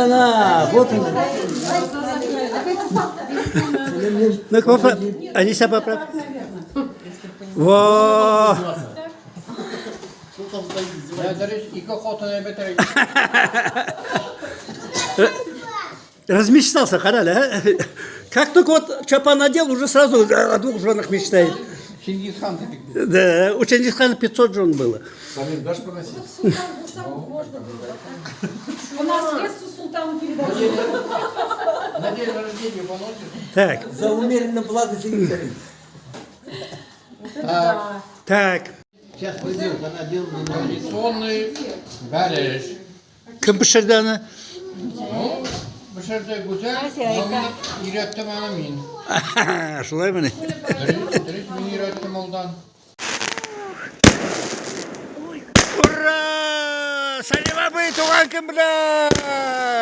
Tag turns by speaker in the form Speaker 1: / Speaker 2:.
Speaker 1: она, вот она.
Speaker 2: Ну-ка, поправь. Аниса, поправь. Во!
Speaker 3: Дөрес, ике хатын әйбәт.
Speaker 2: Размечтался, кара әле, а? Как только вот чапан надел, уже сразу о двух женах мечтает.
Speaker 3: Чингисхан кебек.
Speaker 2: Да, у Чингисхана 500 жен было.
Speaker 4: Самим дашь поносить?
Speaker 5: Султан булсаң, можно было. По наследству султану передать.
Speaker 3: На день рождения поносишь?
Speaker 2: Так,
Speaker 1: За умеренно плату сидит.
Speaker 3: Так.
Speaker 2: так.
Speaker 6: Сейчас пойдет, она делает.
Speaker 3: Традиционный бәлеш.
Speaker 2: Кем пешерде аны?
Speaker 3: Ну, пешерде Гүзәл, но мин өйрәттем аны мин.
Speaker 2: Шулаймыни?
Speaker 3: Дөрес, дөрес, мин өйрәттем алдан.
Speaker 2: Ура! Сәлим абый туган көн белән!